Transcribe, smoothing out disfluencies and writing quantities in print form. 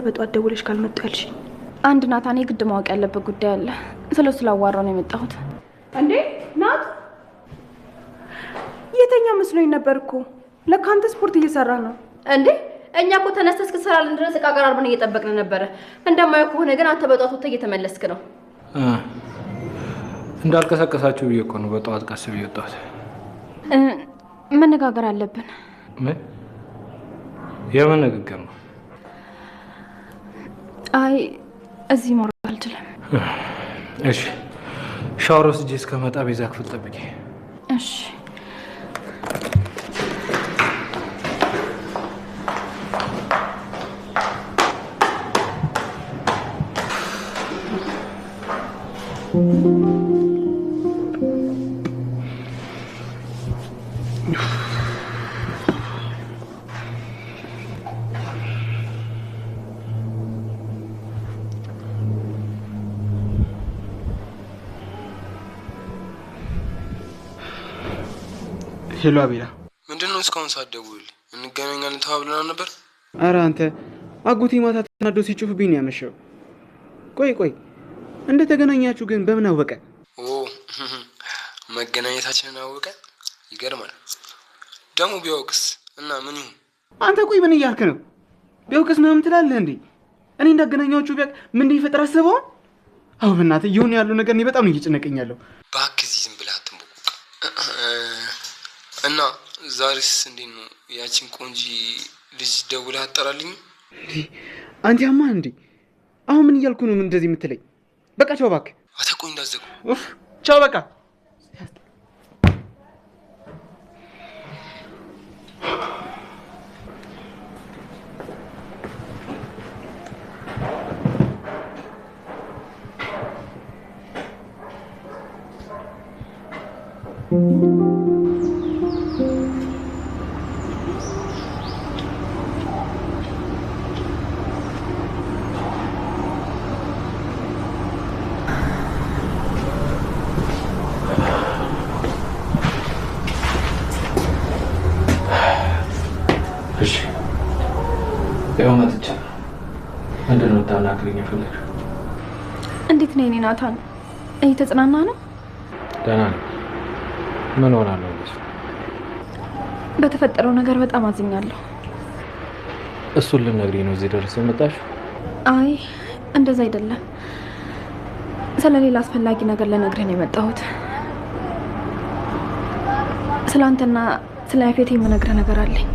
በጧት ደውለሽ ካልመጡ ያልሽኝ? አንድ ናታን የግድ ማወቅ ያለበት ጉዳይ አለ። ስለሱ ላዋራው ነው የመጣሁት። እንዴ ናት፣ የተኛ መስሎኝ ነበር እኮ። ለካ አንተ ስፖርት እየሰራ ነው። እንዴ እኛ እኮ ተነስተህ እስክትሰራልን ድረስ እቃ ቀራርበን እየጠበቅን ነበረ። እንደማየው ከሆነ ግን አንተ በጧት ወጥተህ እየተመለስክ ነው። እንዳልቀሰቀሳችሁ ብዬ እኮ ነው በጠዋት ቀስ ብዬ ወጣሁት። መነጋገር አለብን። ምን የምን ንግግር ነው? አይ እዚህ ማውራት አልችልም። እሺ ሻወር ወስጄ እስከመጣ ቤዛ ክፍል ጠብቂ። እሺ። Hello አቤላ፣ ምንድን ነው እስካሁን ሳትደውል? እንገናኛለን ተባብለናል ነበር። አረ አንተ አጎቴ ማታ ተናዶ ሲጮህብኝ ነው ያመሸው። ቆይ ቆይ እንደ ተገናኛችሁ ግን በምን አወቀ? ኦ መገናኘታችንን አወቀ? ይገርማል። ደግሞ ቢያውቅስ እና ምን ይሁን? አንተ ቆይ ምን እያልክ ነው? ቢያውቅስ ምናምን ትላለህ እንዴ? እኔ እንዳገናኛችሁ ቢያውቅ ምን እንደሚፈጠር አስበዋል? አዎ በእናትህ እየሆነ ያለው ነገር እኔ በጣም ነው እየጨነቀኝ ያለው። እባክህ እዚህ ዝም ብለህ አትንቦቅ። እና ዛሬስ እንዴት ነው? ያችን ቆንጂ ልጅ ደውለህ አትጠራልኝም? አንተ ያማ እንዴ? አሁን ምን እያልኩ ነው እንደዚህ የምትለኝ? በቃ ቻው እባክህ። አንተ ቆይ እንዳትዘጋው። ኡፍ ቻው በቃ። እሺ ያው መጥቻለሁ። ምንድን ነው ልታናግሪኝ የፈለግሽው? እንዴት ነው የኔ ናታን? እየተጽናና ነው? ደህና ነኝ። ምን ሆናለሁ? በተፈጠረው ነገር በጣም አዝኛለሁ። እሱን ልነግሪኝ ነው እዚህ ድረስ የመጣሽው? አይ እንደዛ አይደለም። ስለሌላ አስፈላጊ ነገር ልነግርህ ነው የመጣሁት። ስለ አንተና ስለ ያፌት የምነግርህ ነገር አለኝ።